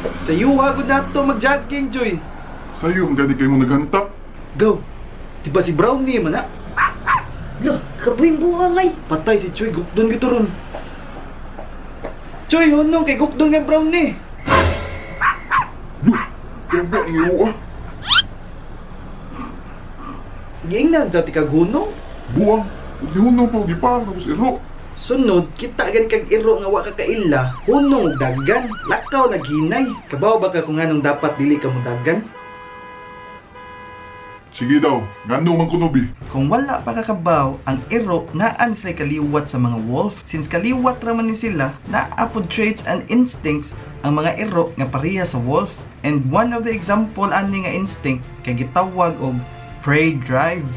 Sa yuha gud nato mag-jogging, Joy. Sayo, man gani kayo mo naghanta. Go. Di ba si Brownie man na? Lo, kabuing buwang ay. Patay si Choy, gukdon gito ron. Choy, hunong kay gukdon kay Brownie. Lu, kaya ba ang iyo ah? Giingnan dati kag hunong. Buwang, hunong pa, giparang ako sa iro. Sunod, kita gani kag iro nga wa ka kaila, hunong og daggan, lakaw naghinay. Kabaw ba ka kung anong dapat dili ka modagan? Sige daw, ngano man kuno bi. Kung wala pa kakabaw, ang iro naan sila kaliwat sa mga wolf. Since kaliwat raman ni sila, naa pod traits and instincts ang mga iro nga pareha sa wolf. And one of the example ani nga instinct kay gitawag og prey drive.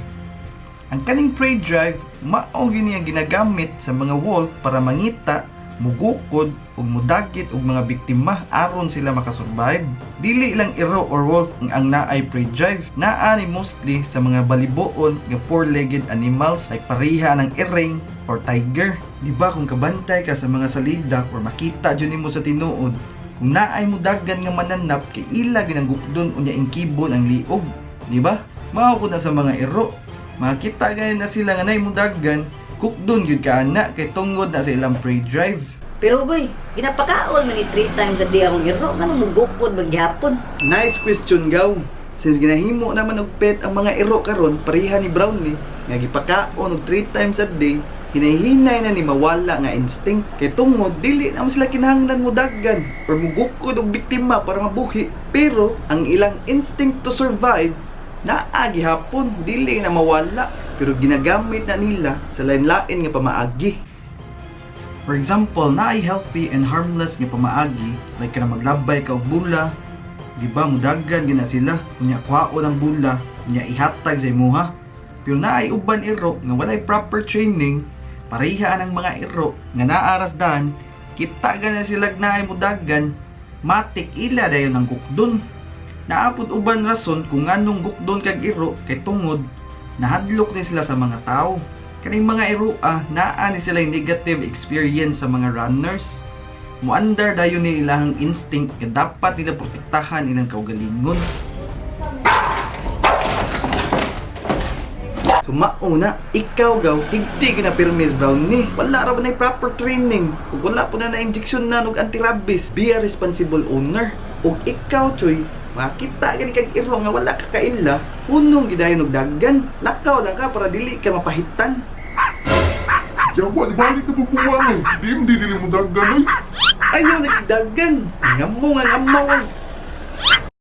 Ang kaning prey drive mao gini ang ginagamit sa mga wolf para mangita, mugukod ug mudagit og mga biktima aron sila makasurvive. Dili lang iro or wolf ang naay prey drive. Naa ni mostly sa mga balibuon nga four-legged animals like pareha ng iring or tiger. Di ba kung kabantay ka sa mga salida or makita jud nimo sa tinuod kung naay mudagan nga mananap kay ila ginang gukdon unya ingkibon ang liog, di ba? Mao ko na sa mga iro. Makita gani na sila nga naay mudagan, kukdon gyud ka ana kay tungod na sa ilang prey drive. Pero goy, ginapakaon man ni three times a day akong iro. Ngano mugukod man gihapon? Nice question, Gaw. Since ginahimo naman og pet ang mga iro karon, pareha ni Brownie nga gipakaon og 3 times a day, hinahinay na ni mawala nga instinct kay tungod dili na mo sila kinahanglan mo dagan or mugukod og biktima para mabuhi. Pero ang ilang instinct to survive naa gihapon, dili na mawala, pero ginagamit na nila sa lain-lain nga pamaagi. For example, naay healthy and harmless nga pamaagi like kana maglabay ka og bula, di ba mudagan gina sila, unya kuhaon ang bula, unya ihatag sa imuha. Pero naay uban iro nga walay proper training, pareha ang mga iro nga naaras daan, kita gana sila naay mudagan, matik ila dayon ang gukdon. Naa pod uban rason kung nganong gukdon kag iro kay tungod nahadlok ni sila sa mga tao. Kaning mga iroa, naa ni sila negative experience sa mga runners. Muandar dayon ni ilahang instinct nga dapat nila protektahan ilang kaugalingon. So mauna, ikaw gaw, higti ka na pirmis Brownie. Wala ra ba na proper training? Ug wala po na na-injection na og anti-rabies. Be a responsible owner. Ug ikaw, Choy, makita gani kag iro nga wala ka kaila, hunong gidayon og daggan. Lakaw lang ka para dili ka mapahitan. Yawa, di balik na bubuwang eh. Di, di, dili mo daggan oy. Ayaw nagdagan. Ngamo nga ngamo ay.